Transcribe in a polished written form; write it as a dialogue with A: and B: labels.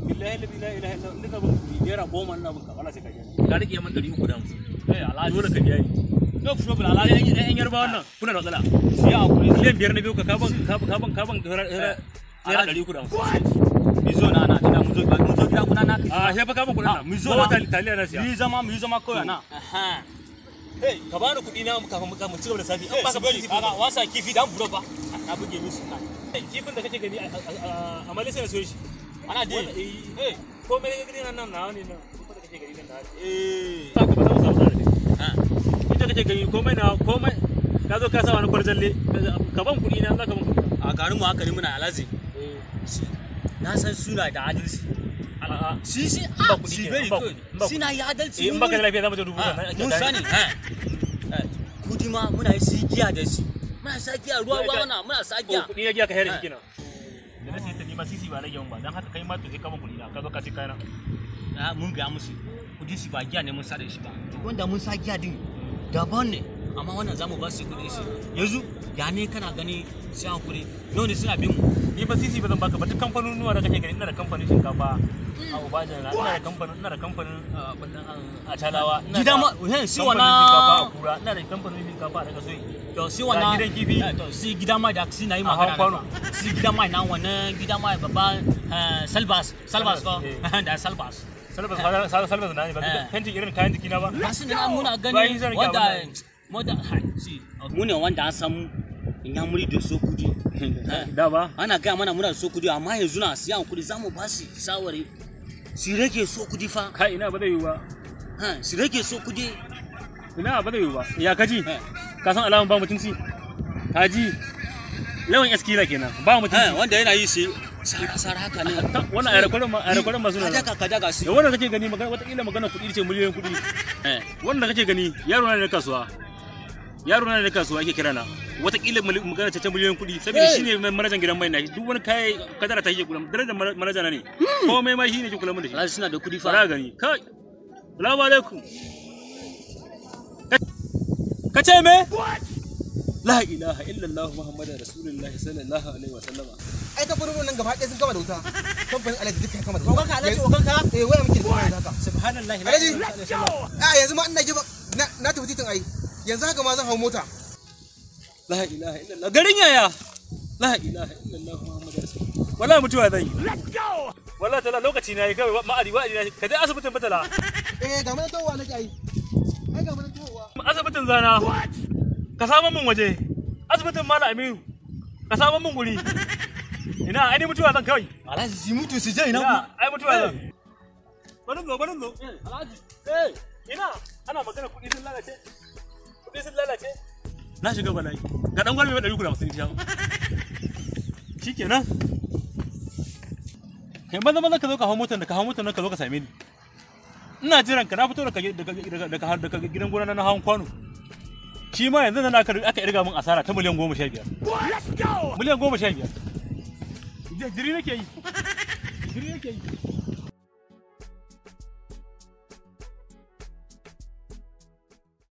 A: Billahi la ilaha illa Allah, ina bin kuɗi naira 10 ina bin ka, wallahi sai ka biya ni. Ka rike min 350.
B: Eh Alhaji.
A: Dole ka biya ni.
B: No problem Alhaji.
A: Yan yarbawa nan kuna da matsala.
B: Ya hakuri.
A: Miliyan 5 na biyu ka kaban naira 350.
B: Mi zo na na tunda mu zo gida kuna na.
A: A sai fa kaban kuɗin nan.
B: Mu zo
A: na.
B: na.
A: Taliya na siya.
B: Mu yi zama kawai na.
A: Hey, ka bani kuɗi na kafin mu ci gaba da safi. An baka
B: bari.
A: kuɗi.
B: Kaga wasa kifi dan buro ba. Na buge musu.
A: Kifin da kake gani a Malaysia na siyo shi.
B: Ana dai.
A: Eh, komai da kake gani nan nawa ne nan. Komai da kake gani nan nawa ne.
B: Eh.
A: Ka ba za mu samu tsara. Inda kake gani komai na komai. Ka zo ka sa wani kwarjalle. Ka ban kuɗi na, za ka ban kuɗi.
B: A garin mu haka ne muna Alhaji.
A: Eh.
B: Na san suna da adalci.
A: A'a.
B: Si
A: Ba kuɗi
B: si
A: kenan,
B: very
A: ba
B: good.
A: kuɗi, ba
B: Suna yi adalci.
A: Eh, in baka da lafiya za mu je dubu
B: Ah,
A: sannan.
B: mun sani. Kudi ma muna yi sigiya da shi. Muna sa giya ruwa ruwa mana muna sa giya.
A: Kuɗi ya giya ka hayar da shi kenan. Da na sai ta nima sisi ba rage mun ba, dan haka kai ma to sai ka ban kuɗi na, ka zo ka ce kayana.
B: Ah, mun ga musu. Kudi shi ba giya ne mun sa da shi ba. Wanda mun sa giya din daban ne. Amma wannan zamu ba su kudi shi. Yanzu ya ne kana gani sai hankuri. Nawa ne suna bin mu?
A: Ni ba sisi ba zan baka ba, duk kamfanonuwa da kake gani ina da kamfanin shinkafa a Obajana, ina da kamfanin Acalawa, ina
B: Gida
A: da
B: ma eh si
A: kamfanin
B: wannan
A: shinkafa a Kura, ina da kamfanin shinkafa a Dagasoyi.
B: To si wannan
A: gidan kifi.
B: To si gida mai da si na yi
A: A
B: magana.
A: Kwano.
B: Si gida mai na wannan gida mai babban Salvas Salvas ko da Salvas.
A: Salvas na ne ba fentin irin kayan jikina ba.
B: Ba su na muna gani
A: Bayan zan rike
B: wanda
A: abin
B: wanda si mu ne wanda an samu inyamuri da so kudi.
A: Da ba.
B: Ana gaya mana muna da so kudi amma yanzu na siyan kudi za mu ba su shawari. Su rage so kudi fa.
A: Kai ina ba zai yiwu ba.
B: Su rage so kudi.
A: Ina ba zai yiwu ba. Ya kaji? Ka san alamun ba mutunci? Kaji? Lawan eskila kenan. Ba mutunci.
B: Wanda yana yi shi sara sara haka ne.
A: Wannan ayar ma suna.
B: Ka daga su.
A: Da wannan kake gani magana wataƙila magana kuɗi ce miliyoyin kuɗi. Wannan kake gani yaro na da kasuwa. Yaro na da kasuwa ake kira na. Wataƙila magana ce ta miliyoyin kuɗi saboda shine manajan gidan mai na duk wani kai kadara ta yake kula darajar manaja na ne. Komai ma shine ke kula mun da shi.
B: Alhaji suna da kuɗi fa.
A: Fara gani. Kai. Assalamu alaikum. Ka ce me? La ilaha illallah Muhammadar Rasulullah sallallahu alaihi wa sallama.
C: Ai kamfanin nan gaba ɗaya sun gama da wuta. Kamfanin Alhaji duka ya gama da wuta.
B: Oganka Alhaji oganka?
C: Eh waya muke da kuma yanzu haka.
B: Subhanallahi.
C: Alhaji. A yanzu ma ina gefen na tafi titin ai. Yanzu haka ma zan hau mota.
A: La ilaha illallah. Garin yaya? La ilaha illallah Muhammadar Rasulullah. Wallahi mutuwa zan yi. Let's go. Wallahi tala lokaci na yi kawai ma'adi wa'adi na ka je asibitin Murtala.
C: Eh ga mana towa nake ai. Ai ga mana towa.
A: Asibitin Zana. Ka samu mun waje. Asibitin Malam Aminu. Ka samu mun guri. Ina ai mutuwa zan kawai.
B: Alhaji si mutu su je ina
A: kuma. Ai mutuwa zan. Bari zo.
B: Alhaji.
A: Eh ina ana magana kuɗi sun lalace. Kuɗi sun lalace. Na shiga bala'i. Ga dan gwarbe 350 ta. Shikenan. Kai maza maza ka zo ka hau motar da ka hau motar nan ka zo ka same ni. Ina jiran ka na fito daga gidan gona na hawan kwano. Shi ma yanzu nan aka irga min asara ta miliyan 15. Let's go. Miliyan 15. Jiri nake yi. Jiri nake yi.